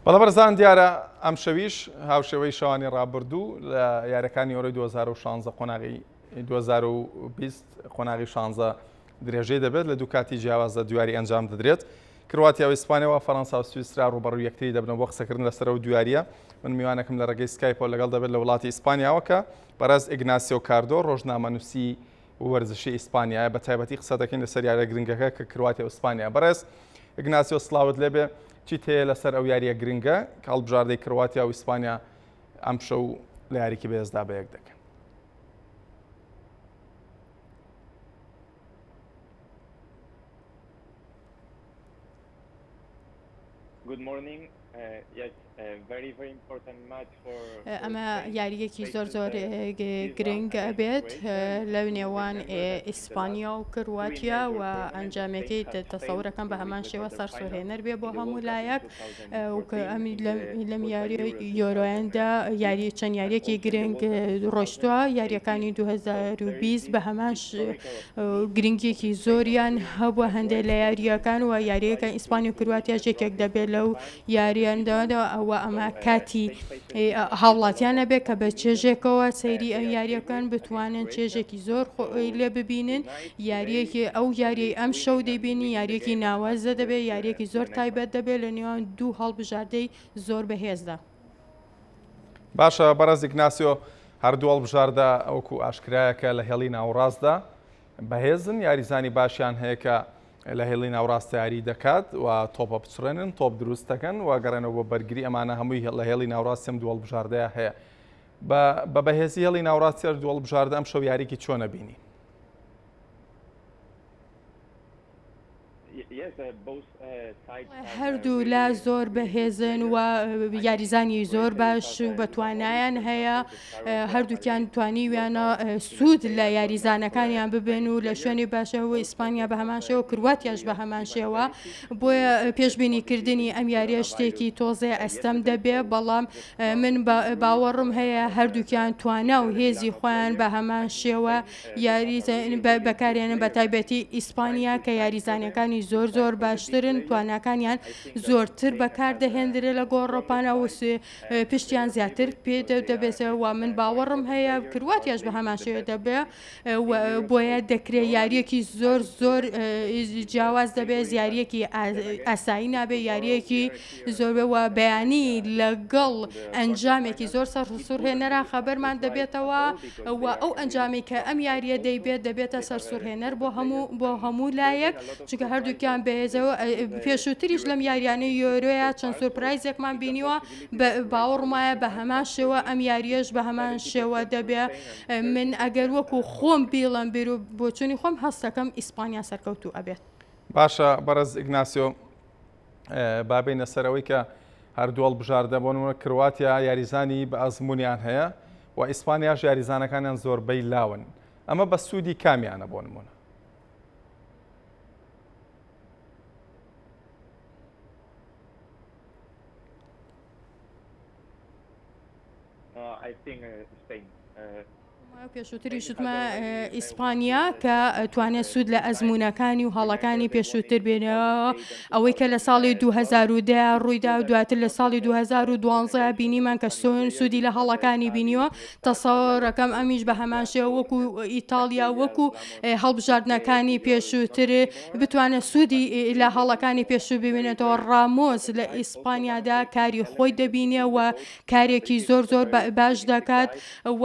بەڵێ بەڕێزان دیارە ئەمشەویش هاوشێوەی شەوانی ڕابردوو لە یاریەکانی یۆرۆی 2016 قۆناغی 2020 قۆناغی 16 درێژەی دەبێت لە دوو کاتی جیاوازدا دویاری ئەنجام دەدرێت کرواتیا و ئیسپانیا و فەرەنسا و سویسرا ڕووبەڕووی یەکتری دەبنەوە بۆ قسەکردن لەسەر ئەو دویاریە من میوانەکەم لە ڕێگەی سکایپەوە لەگەڵ دەبێت لە وڵاتی ئیسپانیاوە کە بەڕێز ئیگناسیۆ کاردۆ ڕۆژنامەنووسی وەرزشی ئیسپانیایە بە تایبەتی قسە دەکەین لەسەر یاریە گرنگەکە کە کرواتیا و ئیسپانیا بەڕێز ئیگناسیۆ سڵاوت لێبێ چیت هەیە لەسەر ئەو یاریە گرنگە کە هەڵبژاردەی کرواتیا و ئیسپانیا ئەمشەو لە یاریکی بەهێزدا بەیەک دەکەن؟ Good morning. Uh, yes, ئەمە یارییەکی زۆر زۆر گرنگ ئەبێت لە نێوان ئیسپانیا و کرواتیا و ئەنجامەکەی تەسەورەکەم بە هەمان شێوە سەرسوڕهێنەر بێ بۆ هەموو لایەک لەم یاری یۆرۆیاندا یاری چەند یاریەکی گرنگ ڕۆشتووە یاریەکانی 2020 بە هەمان گرنگیەکی زۆریان هەبووە هەندێک لە یاریەکان و یاریەکە ئیسپانی و کرواتیاش یەکێک دەبێت لەو یارییاندا ئەوە ئەمە کاتی هاوڵاتیانە بێت کە بە چێژێکەوە سەیری ئەو یاریەکان بتوانن چێژێکی زۆر خۆی لێ ببینن یاریەکی ئەو یاریەی ئەم شەو دەیبینی یاریەکی ناوازە دەبێت یاریەکی زۆر تایبەت دەبێت لە نێوان دوو هەڵبژاردەی زۆر بەهێزدا. باشە بەڕێز ئیگناسیۆ هەردوو هەڵبژاردە وەکو ئاشکرایە کە لە هێڵی ناوەڕاستدا بەهێزن یاریزانی باشیان هەیە کە لە هێڵی ناوڕاست یاری دەکات و تۆپە پچڕێنن تۆپ دروست دەکەن و گەڕێنەوە بۆ بەرگری ئەمانە هەمووی لە هێڵی ناوڕاستی ئەم دوو هەڵبژاردەیە هەیە بە بەهێزی هێڵی ناوڕاستی هەر دوو هەڵبژاردە ئەم شەو یاریکی چۆنە بینی؟ هەردوولا زۆر بەهێزن و یاریزانی زۆر باش و بەتوانایان هەیە هەردووکیان توانیویانە سوود لە یاریزانەکانیان ببن و لە شوێنی باشەوە ئیسپانیا بە هەمان شێوە کرواتیاش بە هەمان شێوە بۆیە پێشبینیکردنی ئەم یاریە شتێکی تۆزێ ئەستەم دەبێ بەڵام من باوەڕم هەیە هەردووکیان توانا و هێزی خۆیان بە هەمان شێوە یاریزان بەکارێنن بە تایبەتی ئیسپانیا کە یاریزانەکانی زۆر زۆر باشترن تواناکانیان زۆرتر بەکاردەهێندرێ لە گۆڕەپانە و پشتیان زیاتر پێ دەبێتەوە و من باوەڕم هەیە کرواتیاش بە هەمان شێوە دەبێ بۆیە دەکرێت یاریەکی زۆر زۆر جیاواز دەبێت یاریەکی ئاسایی نابێت یاریەکی زۆر بێ و بەیانی لەگەڵ ئەنجامێکی زۆر سەرسوڕهێنەرا خەبەرمان دەبێتەوە و ئەو ئەنجامی کە ئەم یاریە دەیبێت دەبێتە سەرسوڕهێنەر بۆ هەموو بۆ هەموو لایەک چونکە هەردووکیان بەهێزەوە پێشووتریش لەم یاریانەی یۆرۆیە چەند سورپرایزێکمان بینیوە باوەڕم وایە بە هەمان شێوە ئەم یاریەش بە هەمان شێوە دەبێ من ئەگەر وەکو خۆم بیڵم بیر و بۆچوونی خۆم هەستەکەم ئیسپانیا سەرکەوتوو ئەبێت. باشە بەڕێز ئیگناسیۆ با بێینە سەر ئەوەی کە هەردوو هەڵبژاردە بۆ نمونە کرواتیا یاریزانی بە ئەزمونیان هەیە و ئیسپانیاش یاریزانەکانیان زۆربەی لاون ئەمە بە سوودی کامیانە بۆ نمونە؟ Uh, I think uh, Spain. Uh, پێشووتریش وتمە ئیسپانیا کە توانێت سوود لە ئەزموونەکانی و هەڵەکانی پێشووتر بێنەوە ئەوەی کە لە ساڵی 2010 ڕوویدا و دواتر لە ساڵی 2012 بینیمان کە سۆن سوودی لە هەڵەکانی بینیوە تەسەوڕەکەم ئەمیش بە هەمان شێوە وەکو ئیتاڵیا وەکو هەڵبژاردنەکانی پێشووتر بتوانێت سوودی لە هەڵەکانی پێشوو ببینێتەوە ڕامۆس لە ئیسپانیادا کاری خۆی دەبینێ و کارێکی زۆر زۆر باش دەکات و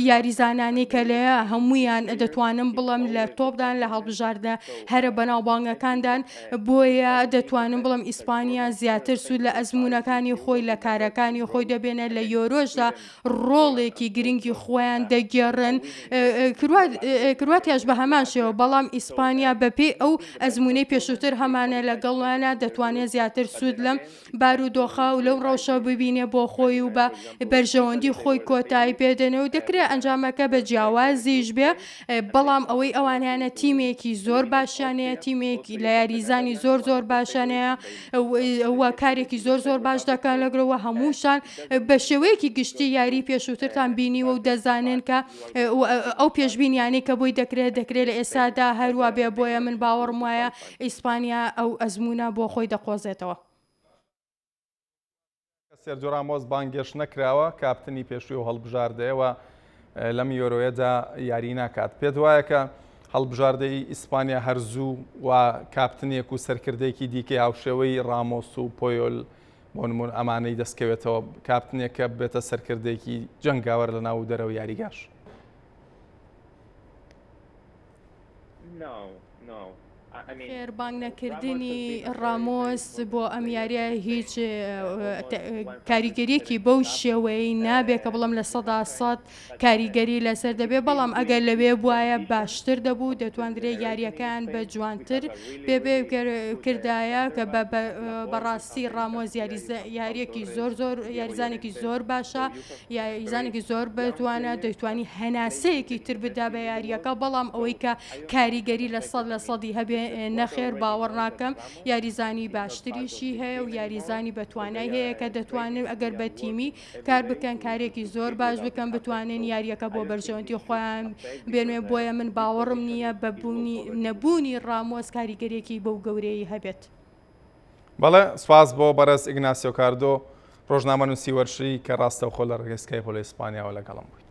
یاریزانانی کە لێ هەمویان دەتوانم بڵم لە تۆپدان لە هەڵبژاردە هەرە بەناوبانگەکاندان بۆیە دەتوانم بڵم ئیسپانیا زیاتر سوود لە ئەزمونونەکانی خۆی لە کارەکانی خۆی دەبێنێت لە یۆرۆشدا ڕۆڵێکی گرنگی خۆیان دەگێڕن کرواتیاش بە هەمان شێوە بەڵام ئیسپانیا بەپێی ئەو ئەزمونەی پێشووتر هەمانە لەگەڵیانە دەتوانێت زیاتر سوود لەم بارودۆخە و لەو ڕەوشە ببینێ بۆ خۆی و بە بەرژەوەندی خۆی کۆتایی پێدێنێ و دەکرێت ئەنجامەکە بە جیاوازیش بێ بەڵام ئەوەی ئەوان هەیانە تیمێکی زۆر باشیان هەیە تیمێکی لە یاریزانی زۆر زۆر باشیان هەیە و کارێکی زۆر زۆر باش دەکەن لەگەڵەوە هەمووشان بە شێوەیەکی گشتی یاری پێشووترتان بینیوە و دەزانن کە ئەو پێشبینیانەی کە بۆی دەکرێت دەکرێت لە ئێستادا هەروا بێ بۆیە من باوەڕم وایە ئیسپانیا ئەو ئەزموونە بۆ خۆی دەقۆزێتەوە. سێرجۆ رامۆس بانگێشت نەکراوە، کاپتنی پێشووی ئەو هەڵبژاردەیە و لەم یۆرۆیەدا یاری ناکات. پێت وایە کە هەڵبژاردەی ئیسپانیا هەر زوو و کاپتنێک و سەرکردەیەکی دیکەی هاوشێوەی رامۆس و پۆیۆل بۆ نموون ئەمانەی دەستکەوێتەوە کاپتنێک کە بێتە سەرکردەیەکی جەنگاوەر لە ناو و دەرەوە یاریگاش؟ خێر بانگ نەکردنی ڕامۆس بۆ ئەم یاریە هیچ کاریگەریەکی بەو شێوەیەی نابێ کە بڵم 100% کاریگەری لەسەر دەبێ بەڵام ئەگەر لەوێ بواە باشتر دەبوو دەتواندرێ یاریەکان بە جوانتر پێ کردایە کە بەڕاستی ڕامۆز یاریەکی زۆر زۆر یاریزانێکی زۆر باشە یاریزانێکی زۆر بەتوانە دەیتوانی هەناسەیەکی تر بدا بە یاریەکە بەڵام ئەوەی کە کاریگەری لە سەد لە سەدی هەبێ نەخێر باوەڕ ناکەم یاریزانی باشتریشی هەیە و یاریزانی بەتوانای هەیە کە دەتوانن ئەگەر بە تیمی کار بکەن کارێکی زۆر باش بکەن بتوانن یاریەکە بۆ بەرژەوەندی خۆیان بێنێ بۆیە من باوەڕم نییە بە بوونی نەبوونی ڕامۆس کاریگەریەکی بەو گەورەی هەبێت. بەڵێ سوپاس بۆ بەڕێز ئیگناسیۆ کاردۆ ڕۆژنامەنووسی وەرشی کە ڕاستەوخۆ لە ڕێگەی سکایپۆ لە ئیسپانیاوە لەگەڵم بوویت.